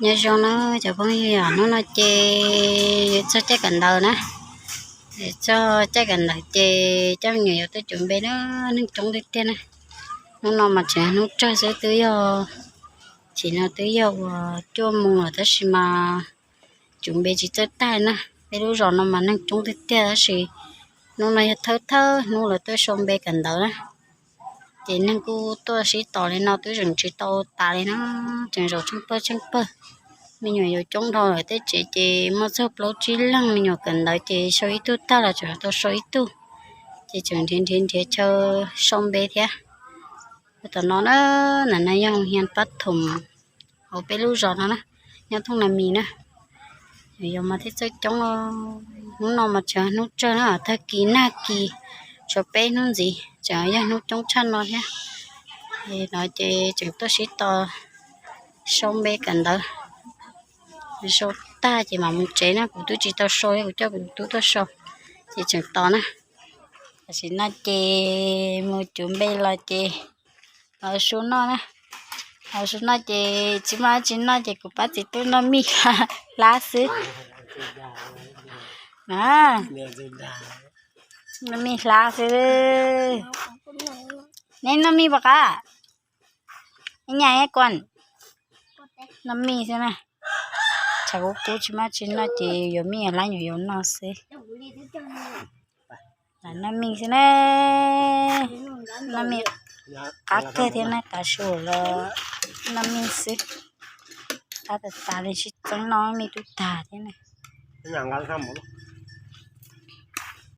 Nyob zoo na cov phooj ywg, hnub no ces yuav txog caij kawm ntawv na. Txog caij kawm ntawv ces coj me nyuam yuav tuaj cuav npe na, neeg coob tiag tiag na. Hnub no mas tseem hnub tsawg xwb, twb yog, chim no twb yog uas cuaj moos lawm tab sis mas cuav npe tsis txawj tag na. Peb lub zos no mas neeg coob tiag tiag tab sis hnub no yog thawj thawj hnub lawv tuaj sau npe kawm ntawv na. Ces neeg kuj tuaj sib tos li no twb tseem tsis tau tas li na, tseem zaum tsheej pawg tsheej pawg. Me nyuam yuav coob dhau lawm, tej tsev ces muaj txog plaub tsib leeg, me nyuam kawm ntawv ces sau ib tug tag los tseem tau sau ib tug, ces tseem nrhiav nrhiav nrhiav chaw sau npe thiab. Tom no na, ntawm no yog hia pab thoom hauv peb lub zos no na, nyob thoob na mis na. Yuav mas thiaj txawj coob. Hnub no mas tseem hnub tsawg na, tag kis nag kis tshuav peb hnub ntxiv tseem yog hnub coob tshaj no thiab. No ces tseem tuaj sib tos sau npe kawm ntawv. Sau tag ces mam mus tsev na, kuv twb tsis tau sau, kuv coj kuv tub tuaj sau, ces tseem tos na. Tam sim no ces mus cuav npe los ces los su noj na. Los su noj ces tsis muaj dab tsi noj ces kuv pab txiv tub noj mij hlab xwb. Noj mij hlab xwb. Neb noj mij puas qab? Ib nyas ib kuas noj mij xwb na. Tshav kub kub tsis muaj dab tsi noj ces yuav mij hlab nyuam yaus noj xwb. Noj mij xwb na. Noj mij qab kawg thiab na, tav su los noj mij xwb. Qab tas tas li, sib txeeb noj mij tub tag thiab na.